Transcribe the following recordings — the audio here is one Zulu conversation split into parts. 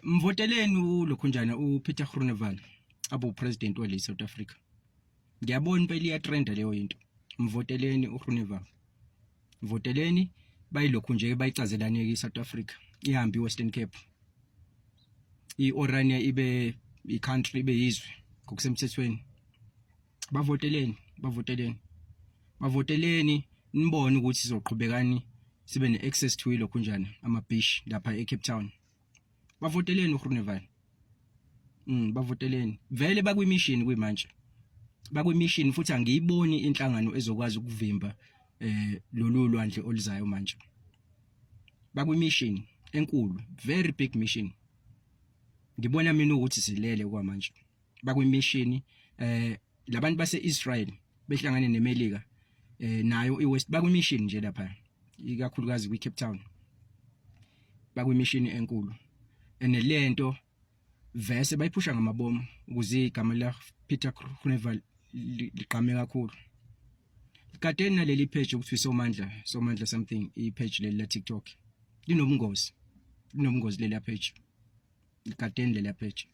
Mvoteleni ulokhunjana uPeter Groenewald abe upresident wale South Africa. Ngiyabona impela iyatrenda leyo into. Mvoteleni uGroenewald. Mvoteleni bayilokhu nje bayicazelane ke iSouth Africa. Ihambe iWestern Cape. IOrania ibe icountry, ibe yizwe ngokusemthethweni. Bavoteleni, bavoteleni. Bavoteleni nibone ukuthi sizoqhubekani sibe ne-access to ilokhu njani ama-beach lapha e-Cape Town. Bavoteleni uGroenewald. Bavoteleni. Vele bakwi-mission kuyimanje. Bakwi-mission futhi angiyiboni inhlangano ezokwazi ukuvimba lolu lwandle oluzayo manje. Bakwi-mission enkulu, very big mission. Ngibona mina ukuthi silele kwamanje. Bakwi-mission labantu base-Israel behlangane neMelika nayo iWest bakwi-mission nje lapha ikakhulukazi kwi-Cape Town. Bakwi-mission enkulu. And lento vese bayiphusha ngamabomu ukuze igama la Peter Groenewald liqhame kakhulu. Gadeni naleli page ukuthi Somandla, Somandla something, i-page leli la TikTok. Linobungozi. Linobungozi leli page. Gadeni leli page.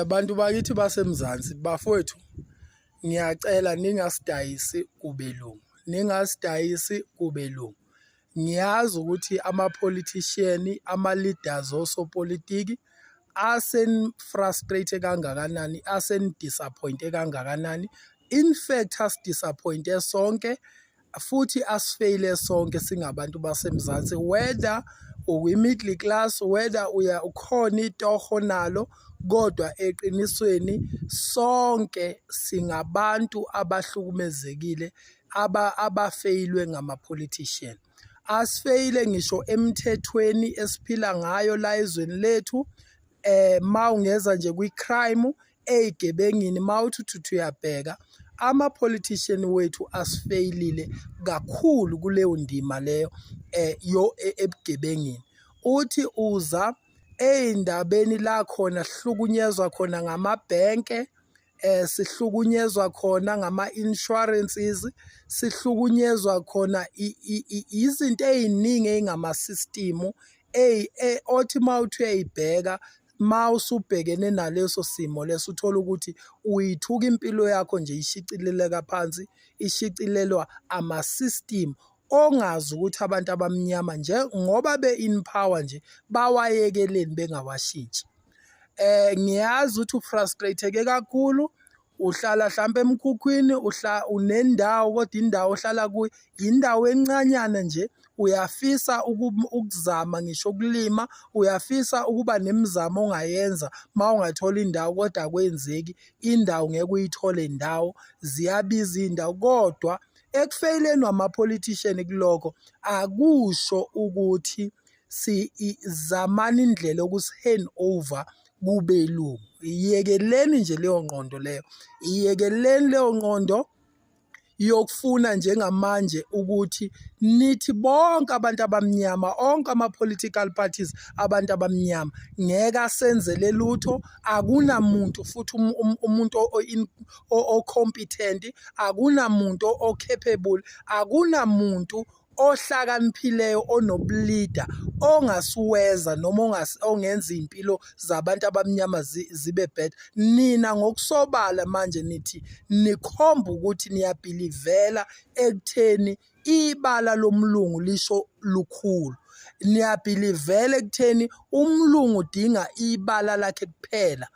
Bantu bakithi baseMzansi, bafowethu, ngiyacela ningasidayisi kubelungu, ningasidayisi kubelungu. Ngiyazi ukuthi ama-politician, ama-leaders osopolitiki aseni-frustrate kangakanani, aseni-disappoint-e kangakanani. In fact, asi-disappoint-e sonke futhi asifeyile sonke singabantu baseMzansi, whether ukwi-middle class, whether uya ukhona itoho nalo, kodwa eqinisweni sonke singabantu abahlukumezekile abafeyilwe ngama-politician. Asifeyile ngisho emthethweni esiphila ngayo la ezweni lethu. Mawungeza nje kwi-crime, ey'gebengini, mawuthi uthi uyabheka, ama-politician wethu asifeyilile kakhulu kuleyo ndima leyo yo ebugebengini. Uthi uza ey'ndabeni la khona sihlukunyezwa khona ngamabhenke, sihlukunyezwa khona ngama-insurances, sihlukunyezwa khona izinto ey'ningi ey'ngama-system othi mawuthi uyayibheka, mawusubhekene naleso simo leso, uthola ukuthi uyithuka impilo yakho nje ishicileleka phansi, ishicilelwa ama-system ongazi ukuthi abantu abamnyama nje ngoba be-in power nje bawayekeleni bengawashintshi. Ngiyazi ukuthi ufrustrate-ke kakhulu, uhlala hlampe emkhukhwini, uhla unendawo kodwa indawo ohlala kuyo indawo encanyana nje, uyafisa ukuzama ngisho ukulima, uyafisa ukuba nemizamo ongayenza uma ungathola indawo kodwa akwenzeki, indawo ngeke uyithole ndawo, ziyabiza iy'ndawo. Kodwa ekufeyileni wama-politician kulokho akusho ukuthi sizamani indlela yokusi-hand over kubelungu. Iyekeleni nje leyo ngqondo leyo, iyekeleni leyo ngqondo yokufuna njengamanje ukuthi nithi bonke abantu abamnyama, onke ama-political parties abantu abamnyama ngeke asenzele lutho, akunamuntu futhi umuntu o-competent, akunamuntu o-capable, akunamuntu ohlakaniphileyo onobu-leader ongasuweza noma ongenza iy'mpilo zabantu abamnyama zibe better. Nina ngokusobala manje nithi nikhomba ukuthi niyabhilivela ekutheni ibala lomlungu lisho lukhulu. Niyabhilivela ekutheni umlungu udinga ibala lakhe kuphela,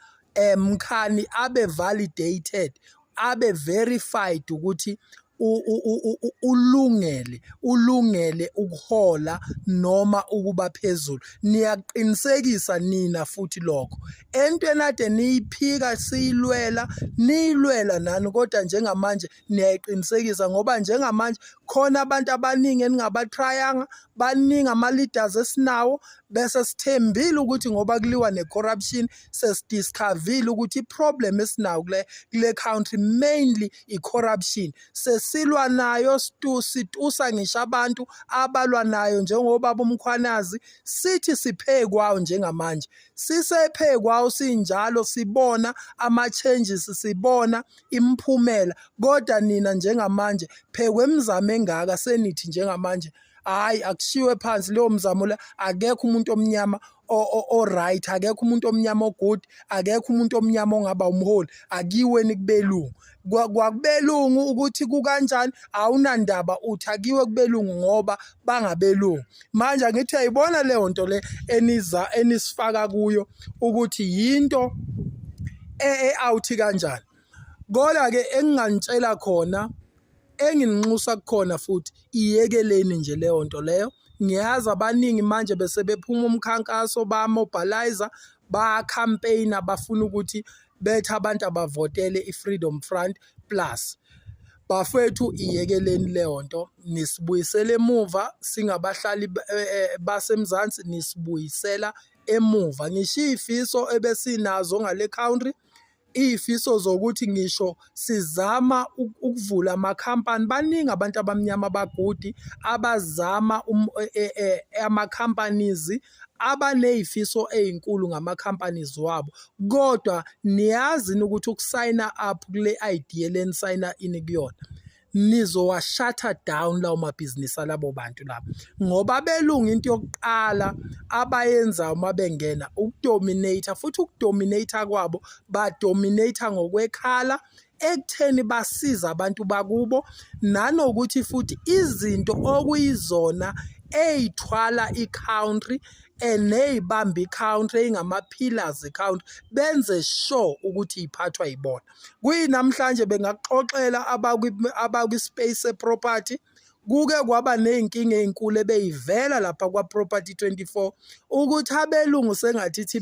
mkhani abe validated, abe verified ukuthi ulungele ukuhola noma ukuba phezulu. Niyaqinisekisa nina futhi lokho entweni ade niyiphika siyilwela, niyilwela nani, kodwa njengamanje niyayiqinisekisa ngoba njengamanje khona abantu abaningi eningabatrayanga, baningi ama-leaders esinawo, bese sithembile ukuthi ngoba kuliwa ne-corruption, sesidiscoverile ukuthi i-problem esinayo kule country mainly i-corruption, sesilwa nayo, situsa ngisho abantu abalwa nayo njengobaba uMkhwanazi, sithi siphekwawo njengamanje, sisephekwawo sinjalo, sibona ama-changes, sibona imiphumela, kodwa nina njengamanje phekwe imizamo engaka senithi njengamanje hhayi akushiwe phansi leyo mzamo le, akekho umuntu omnyama o-right, akekho umuntu omnyama o-good, akekho umuntu omnyama ongaba umholi. Akiweni kubelungu, kwakubelungu ukuthi kukanjani, awunandaba, uthi akiwe kubelungu ngoba bangabelungu. Manje angithi uyayibona leyo nto le eniza enisifaka kuyo ukuthi yinto e-out kanjani. Kodwa-ke enginganitshela khona, engininxusa kukhona futhi, iyekeleni nje leyo nto leyo. Ngiyazi abaningi manje bese bephuma umkhankaso, bamobilize, bacampaign, bafuna ukuthi bethi abantu abavotele i-Freedom Front Plus. Bafethu, iyekeleni leyo nto, nisibuyisele emuva singabahlali baseMzansi, nisibuyisela emuva. Ngisho iy'fiso ebesinazo ngale country, iy'fiso zokuthi ngisho sizama ukuvula amakhampani, baningi abantu abamnyama abagudi abazama ama-companies, abaney'fiso ey'nkulu ngama-companies wabo. Kodwa niyazi ukuthi ukusayina up kule idea le nisayina ini kuyona, nizowa-shut down lawo mabhizinisi alabo bantu labo, ngoba abelungu into yokuqala abayenzayo uma bengena ukudominate, futhi ukudominate kwabo badominate ngokwekhala ekutheni basiza abantu bakubo, nanokuthi futhi izinto okuyizona ey'thwala i-country ney'bamba i-country, ey'ngama-pillars e-country, benze sure ukuthi iphathwa yibona. Kuyinamhlanje bengakuxoxela abakwi-space se-property, kuke kwaba ney'nkinga ey'nkulu ebey'vela lapha kwa-Property 24 ukuthi abelungu sengathithi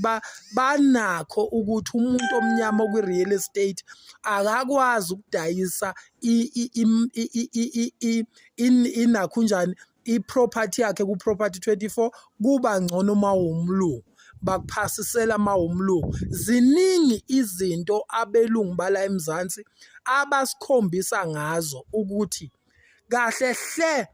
banakho ukuthi umuntu omnyama okwi-real estate akakwazi ukudayisa inakhunjani i-property yakhe ku-Property 24, kuba ngcono uma uwumlungu, bakuphasisela uma uwumlungu. Ziningi izinto abelungu bala eMzansi abasikhombisa ngazo ukuthi kahle hle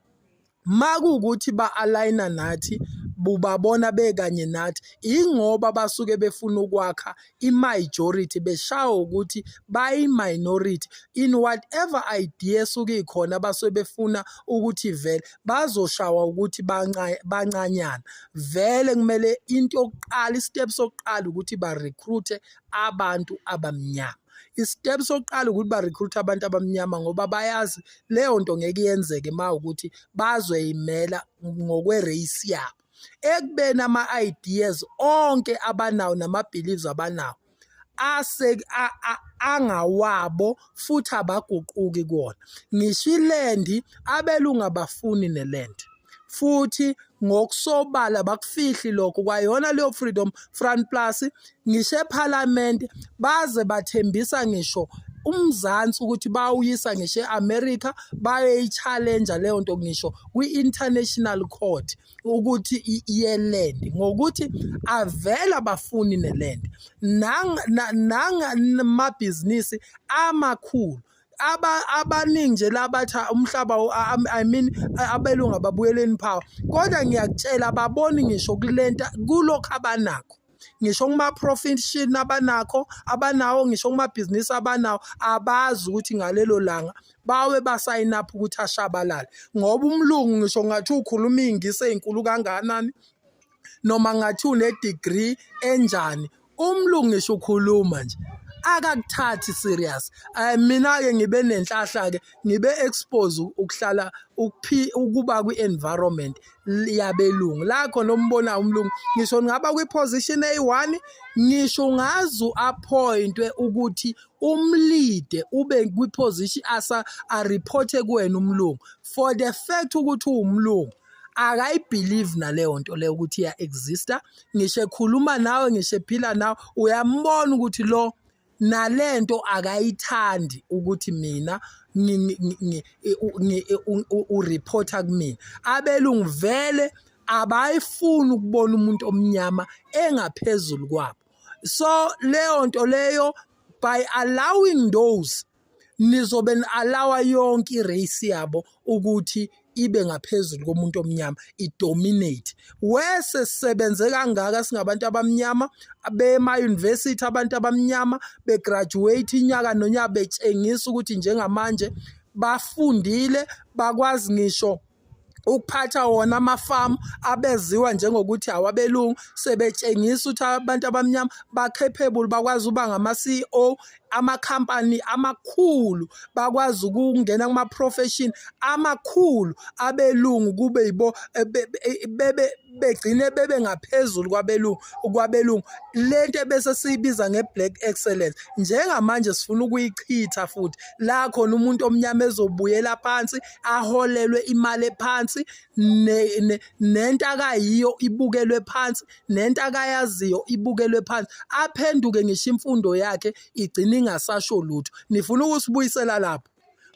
makuwukuthi ba-align-a nathi, bubabona bekanye nathi, ingoba basuke befuna ukwakha i-majority, beshawa ukuthi bayi-minority in whatever idea esuke ikhona. Basuke befuna ukuthi vele bazoshawa ukuthi bancanyana. Vele kumele into yokuqala, i-step sokuqala ukuthi ba-recruit-e abantu abamnyama. I-step sokuqala ukuthi ba-recruit abantu abamnyama, ngoba bayazi leyo nto ngeke iyenzeke uma ukuthi bazoyimela ngokwe-race yabo, ekubeni ama-ideas onke abanawo nama-beliefs abanawo ase angawabo futhi abaguquki kuwona. Ngisho i-land, abelungu abafuni ne-land, futhi ngokusobala bakufihli lokho. Kwayona leyo Freedom Front Plus, ngisho ePhalamende baze bathembisa ngisho uMzansi ukuthi bawuyisa ngisho e-America, bayoyi-challenge leyo nto ngisho kwi-international court ukuthi ye-land, ngokuthi avele abafuni ne-land nangamabhizinisi amakhulu. Abaningi nje labathi umhlaba, I mean, abelungu ababuyeleni power, kodwa ngiyakutshela ababoni ngisho kulenta kulokhu abanakho, ngisho kuma-profession abanakho, abanawo, ngisho kumabhizinisi abanawo, abazi ukuthi ngalelo langa bawe basayina up ukuthi ashabalale. Ngoba umlungu, ngisho ngathi ukhuluma iy'ngisi ey'nkulu kangakanani noma ngathi une-degree enjani, umlungu ngisho ukhuluma nje akakuthathi serious. Mina-ke ngibe nenhlahla-ke, ngibe expose ukuhlala ukuba kwi-environment yabelungu, la khona umbonayo umlungu, ngisho ngaba kwi-position eyi-one, ngisho ungaze u-appointwe ukuthi umleade, ube kwi-position asa areporte kuwena umlungu, for the fact ukuthi uwumlungu, akayibelieve naleyo nto leyo ukuthi iya-exista. Ngisho ekhuluma nawe, ngisho ephila nawe, uyambona ukuthi lo nalento akayithandi ukuthi mina ureporta kumina. Abelungu vele abayifuni ukubona umuntu omnyama engaphezulu kwabo. So leyo nto leyo, by allowing those, nizobe ni-allowa yonke i-race yabo ukuthi ibe ngaphezulu komuntu omnyama, idominate. Wese sisebenze kangaka singabantu abamnyama, bema-university abantu abamnyama begraduate inyaka nonyaka, betshengisa ukuthi njengamanje bafundile, bakwazi ngisho Ukuphatha wona amafamu abeziwa njengokuthi awabelungu, sebetshengisa ukuthi abantu abamnyama ba-capable, bakwazi ukuba ngama-CEO amakhampani amakhulu, bakwazi ukungena kuma-profession amakhulu abelungu, kube yibo bebe begcine bebe ngaphezulu kwabelungu. Lento ebese siyibiza nge-black excellence njengamanje sifuna ukuyichitha futhi, la khona umuntu omnyama ezobuyela phansi, aholelwe imali ephansi, nento akayiyo ibukelwe phansi, nento akayaziyo ibukelwe phansi, aphenduke ngisho imfundo yakhe igcine ingasasho lutho. Nifuna ukusibuyisela lapho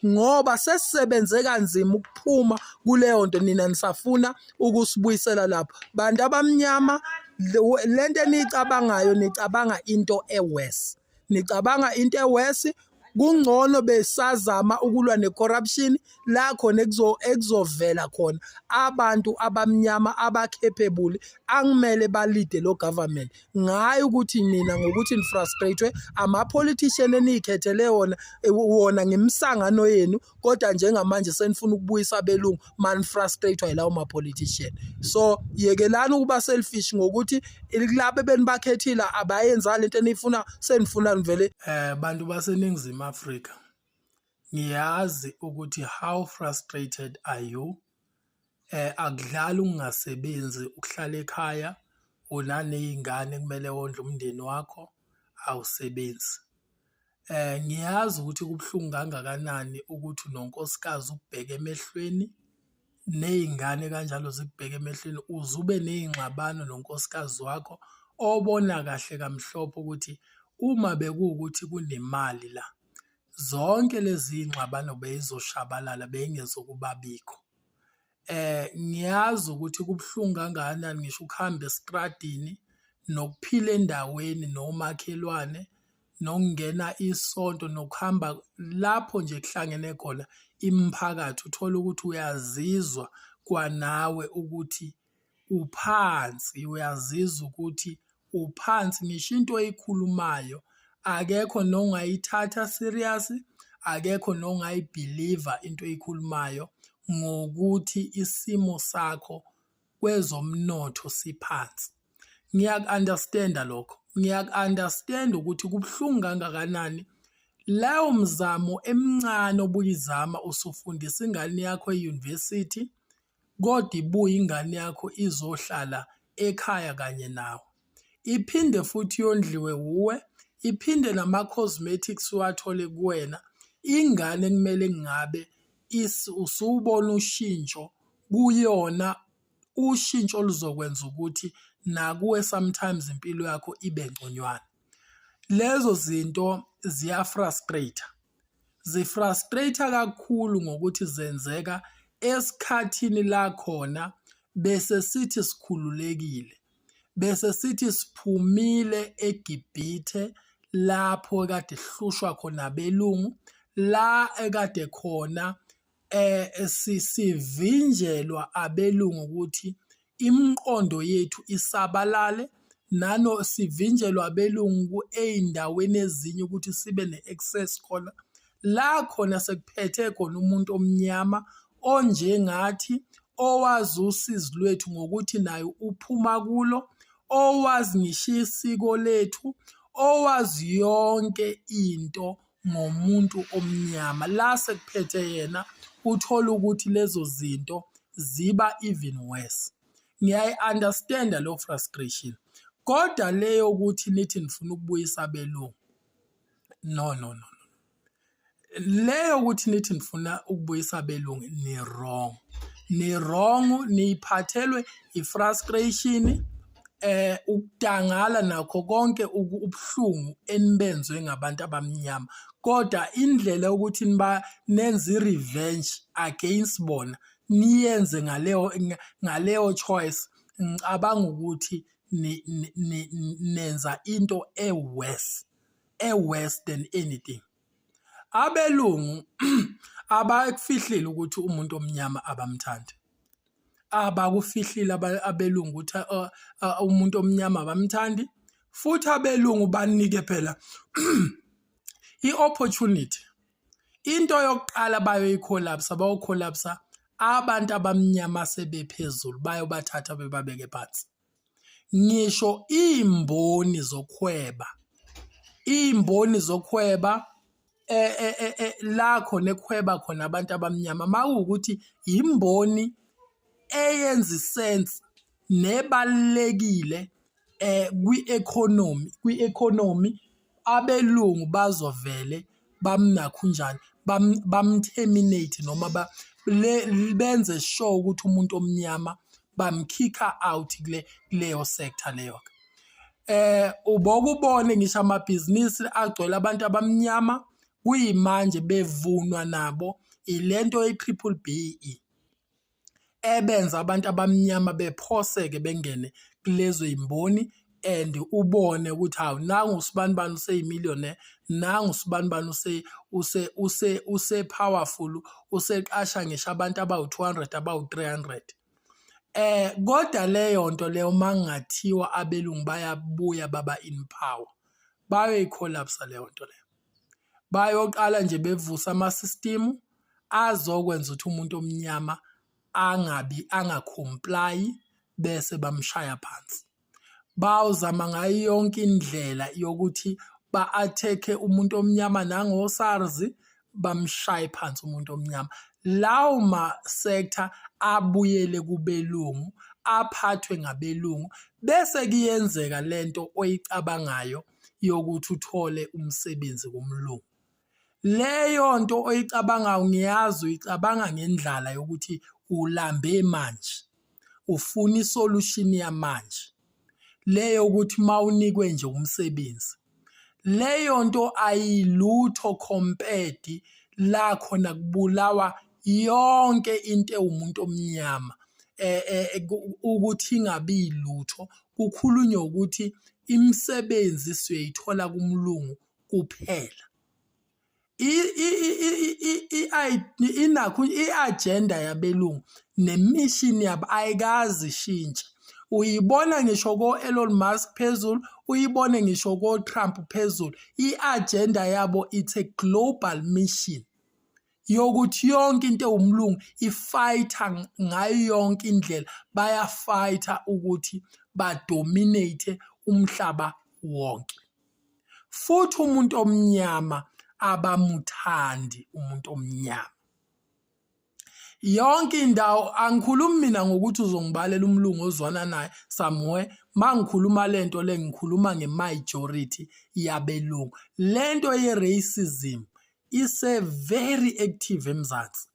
ngoba sesisebenze kanzima ukuphuma kuleyo nto, nina nisafuna ukusibuyisela lapho. Bantu abamnyama, lento eniyicabangayo, nicabanga into e-worse, nicabanga into e-worse. Kungcono besazama ukulwa ne-corruption, la khona ekuzovela khona abantu abamnyama aba-capable angimele ba-lead-e lo government, ngayi ukuthi nina ngokuthi ni-frustrate ama-politician eniyikhethele wona ngemisangano yenu, kodwa njengamanje senifuna ukubuyisa abelungu, mani-frustrate yilawo ma-politician. So yekelani ukuba selfish ngokuthi labo benibakhethile abayenza lento eniyifuna, senifuna nivele. Bantu baseNingizimu Afrika, ngiyazi ukuthi how frustrated are you. Akudlali ukungasebenzi, ukuhlala ekhaya unaney'ngane, kumele wondle umndeni wakho, awusebenzi. Ngiyazi ukuthi kubuhlungu kangakanani ukuthi unonkosikazi ukubheka emehlweni, ney'ngane kanjalo zikubheke emehlweni, uze ube ney'ngxabano nonkosikazi wakho obona kahle kamhlophe ukuthi uma bekuwukuthi kunemali la, zonke lezi y'ngxabano beyizoshabalala, beyingezokuba bikho. Ngiyazi ukuthi kubuhlungu kangakanani ngisho ukuhamba esitradini, nokuphila endaweni nomakhelwane, nokungena isonto, nokuhamba lapho nje kuhlangene khona imiphakathi, uthole ukuthi uyazizwa kwanawe ukuthi uphansi, uyazizwa ukuthi uphansi. Ngisho into oyikhulumayo akekho nongayithatha serious, akekho nongayi-believe-a into oyikhulumayo ngokuthi isimo sakho kwezomnotho siphansi. Ngiyaku-understand-a lokho, ngiyaku-understand-a ukuthi kubuhlungu kangakanani leyo mzamo emincane obuyizama usufundisa ingane yakho e-university, kodwa ibuye ingane yakho izohlala ekhaya kanye nawe. Iphinde futhi yondliwe wuwe, iphinde nama-cosmetics uwathole kuwena. Ingane kumele ngabe usubona ushintsho kuyona, ushintsho oluzokwenza ukuthi nakuwe sometimes impilo yakho ibe ngconywana. Lezo zinto ziya-frustrate-a, zi-frustrate-a kakhulu ngokuthi zenzeka esikhathini la khona bese sithi sikhululekile, bese sithi siphumile eGibhithe lapho ekade sihlushwa khona abelungu, la ekade khona sivinjelwa abelungu ukuthi imiqondo yethu isabalale, nano sivinjelwa abelungu ey'ndaweni ezinye ukuthi sibe ne-access khona, la khona sekuphethe khona umuntu omnyama onjengathi, owazi usizi lwethu ngokuthi naye uphuma kulo, owazi ngisho isiko lethu, owazi yonke into ngomuntu omnyama. La sekuphethe yena, uthola ukuthi lezo zinto ziba even worse. Ngiyayi-understand-a leyo frustration, kodwa le yokuthi nithi nifuna ukubuyisa abelungu, no no no no. Le yokuthi nithi nifuna ukubuyisa abelungu, ni-wrong, ni-wrong, niyiphathelwe i-frustration, ukudangala nakho konke ubuhlungu enibenzwe ngabantu abamnyama, kodwa indlela yokuthi niba nenze i-revenge against bona, niyenze ngaleyo choice, ngicabanga ukuthi nenza into e-worse, e-worse than anything. Abelungu abakufihlile ukuthi umuntu omnyama abamthandi, abakufihlile abelungu ukuthi umuntu omnyama abamthandi, futhi abelungu banike phela i-opportunity. Into yokuqala bayoyi-collapse, bayo-collapse-a Abantu abamnyama sebephezulu bayobathatha bebabeke phansi. Ngisho iy'mboni zokuhweba, iy'mboni zokuhweba la khona ekuhweba khona abantu abamnyama uma kuwukuthi imboni eyenza i-sense nebalulekile kwi-economy, kwi-economy abelungu bazovele bamnakhunjani bam-terminate noma benze sure ukuthi umuntu omnyama bamkhikha out kule kuleyo sector leyo-ke. Ubokubone ngisho amabhizinisi agcwele abantu abamnyama kuyimanje bevunwa nabo ilento ye-triple B_E. Ebenza abantu abamnyama bephoseke bengene kulezo y'mboni and ubone ukuthi hawu nangu usibanibani useyi-millionaire, nangu usibanibani use-powerful, useqasha ngisho abantu abawu-200 abawu-300. Kodwa leyo nto leyo uma kungathiwa abelungu bayabuya baba in power, bayoyi-collapse-a leyo nto leyo. Bayoqala nje bevuse ama-system azokwenza ukuthi umuntu omnyama angabi anga-comply-i bese bamshaya phansi. Bawuzama ngayo yonke indlela yokuthi ba-attack-e umuntu omnyama nango-SARS bamshaye phansi umuntu omnyama. Lawo ma-sector abuyele kubelungu, aphathwe ngabelungu bese kuyenzeka lento oyicabangayo yokuthi uthole umsebenzi kumlungu. Leyo nto oyicabangayo ngiyazi uyicabanga ngendlala yokuthi ulambe manje, ufuna i-solution yamanje. Le yokuthi mawunikwe nje umsebenzi. Leyo nto ayilutho compared la khona kubulawa yonke into ewumuntu omnyama ukuthi ingabi yilutho. Kukhulunywe ukuthi imisebenzi siyoyithola kumlungu kuphela. Inakho i-agenda yabelungu ne-mission yabo ayikaze ishintshe. Uyibona ngisho ko-Elon Musk phezulu, uyibone ngisho ko-Trump phezulu. I-agenda yabo it's a global mission yokuthi yonke into ewumlungu i-fight-a ngayo yonke indlela, baya-fight-a ukuthi ba-dominate umhlaba wonke. Futhi umuntu omnyama abamuthandi umuntu omnyama. Yonke indawo angikhulumi mina ngokuthi uzongibalela umlungu ozwana naye somewhere. Mangikhuluma lento le ngikhuluma nge-majority yabelungu. Lento ye-racism ise very active eMzansi.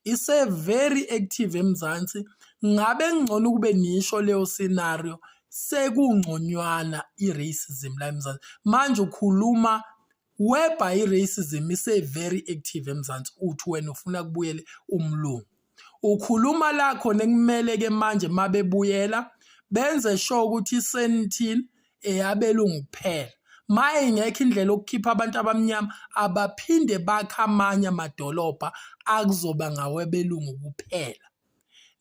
Ise very active eMzansi. Ngabe kungcono ukube nisho leyo scenario sekungconywana i-racism la eMzansi. Manje ukhuluma whereby i-racism ise very active eMzansi uthi wena ufuna kubuyele umlungu. Ukhuluma la khona ekumele ke manje mabebuyela benze sure ukuthi iSandton eyabelungu kuphela. Maye ingekho indlela yokukhipha abantu abamnyama abaphinde bakhe amanye amadolobha akuzoba ngawebelungu kuphela.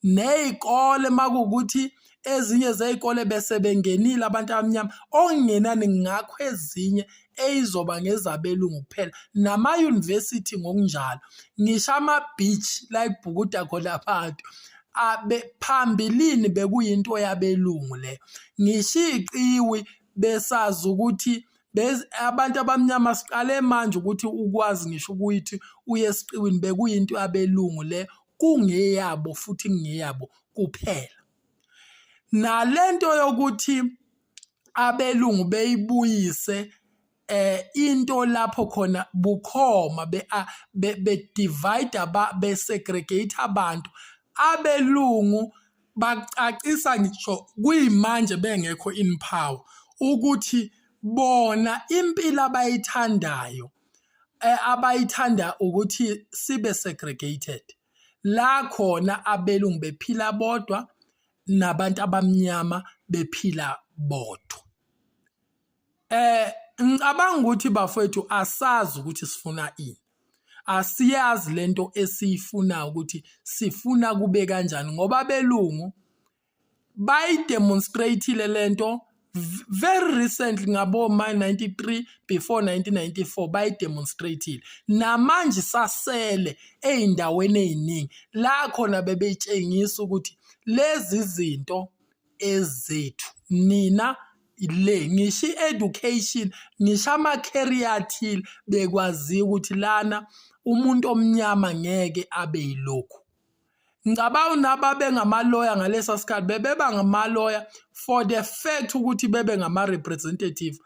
Ney'kole makuwukuthi ezinye zey'kole bese bengenile abantu abamnyama okungenani ngakho ezinye eyizoba ngezabelungu kuphela nama-university ngokunjalo ngisho ama-beach la ekubhukuda khona abantu phambilini bekuyinto yabelungu leyo ngisho iy'qiwi besazi ukuthi abantu abamnyama siqale manje ukuthi ukwazi ngisho ukuthi uye esiqiwini bekuyinto yabelungu le kungeyabo futhi kungeyabo kuphela. Nalento yokuthi abelungu beyibuyise into lapho khona bukhoma be divide be segregate abantu abelungu bacacisa ngisho kuyimanje bengekho in power ukuthi bona impilo abayithandayo abayithanda ukuthi sibe segregated la khona abelungu bephila bodwa nabantu abamnyama bephila bodwa. Ngicabanga ukuthi bafowethu asazi ukuthi sifuna ini. Asiyazi lento esiyifunayo ukuthi sifuna kube kanjani ngoba abelungu bayi-demonstrate-ile lento Very recently ngabo ma 93 before 1994 bayidemonstrateile, namanje sasele ey'ndaweni ey'ningi la khona bebetshengisa ukuthi lezi zinto ezethu nina le, ngisho i-education, ngisho ama-career athile, bekwaziwa ukuthi lana umuntu omnyama ngeke abe yilokhu. Ngicabanga nababengama-lawyer ngalesa sikhathi bebeba ngama-lawyer for the fact ukuthi bebe ngama-representative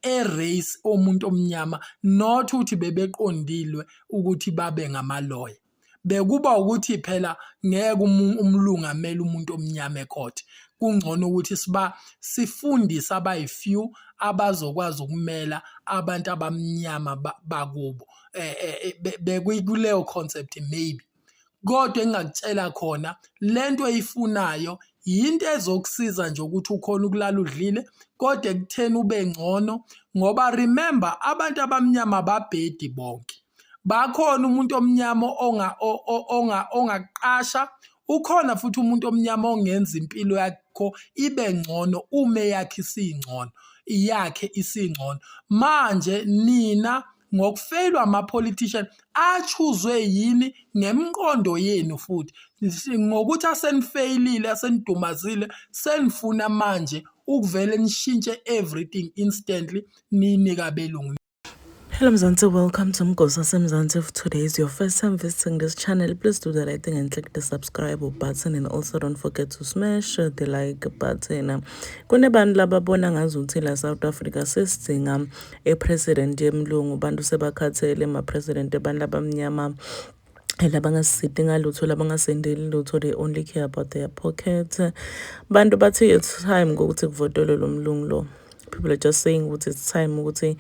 e-race omuntu omnyama, not ukuthi bebeqondilwe ukuthi babe ngama-lawyer. Bekuba ukuthi phela ngeke umlungu amele umuntu omnyama ecourt, kungcono ukuthi siba sifundise abayi-few abazokwazi ukumela abantu abamnyama bakubo. Bekuyileyo concept maybe, kodwa engingakutshela khona, lento oyifunayo yinto ezokusiza nje ukuthi ukhona ukulala udlile, kodwa ekutheni ube ngcono, ngoba remember, abantu abamnyama ababhedi bonke. Bakhona umuntu omnyama onga onga ongaqasha, ukhona futhi umuntu omnyama ongenza impilo yakho ibe ngcono uma eyakhe isingcono, yakhe isingcono. Manje nina ngokufeyilwa ama-politician achuzwe yini ngemiqondo yenu, futhi ngokuthi asenifeyilile, asenidumazile, senifuna manje ukuvele nishintshe everything instantly, ninika abelungu. Hello Mzansi, welcome to Mgosa Mzansi. If today is your first time visiting this channel, please do the right thing and click the subscribe button and also don't forget to smash the like button. Kunebantu lababona ngazuthi la South Africa sesidzinga epresident yemlungu, bantu sebakhathele ema-president abantu abamnyama labangasisiti ngalutho, labangasendeli lutho. They only care about their pocket. Bantu bathi it's time ukuthi kuvotelwe lo mlungu lo. People are just saying ukuthi it's time ukuthi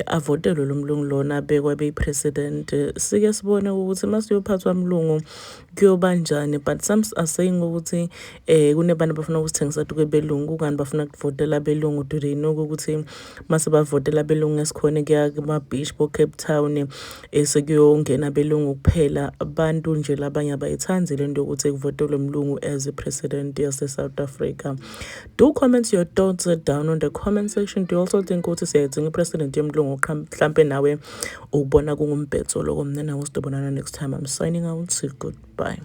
avotelwe lo mlungu lona, abekwa beyi-president, sike sibone ukuthi masiyophathwa mlungu kuyoba njani. But some are saying ukuthi kunebantu abafuna ukusithengisa kwebelungu, kungani bafuna ukuvotela abelungu? Do they know ukuthi mase bavotela abelungu ngesikhona kuya kuma-beach bo-Cape Town, sekuyongena abelungu kuphela? Abantu nje labanye abayithandi le nto yokuthi kuvotelwe mlungu as i-president yase-South Africa. Do comment your thoughts down on the comment section. Do you also think ukuthi siyayidzinga i-president yemlungu? Mhlampe nawe ukubona kungumbhetso loko. Mna nawe sidobonana next time. I'm signing out. Goodbye.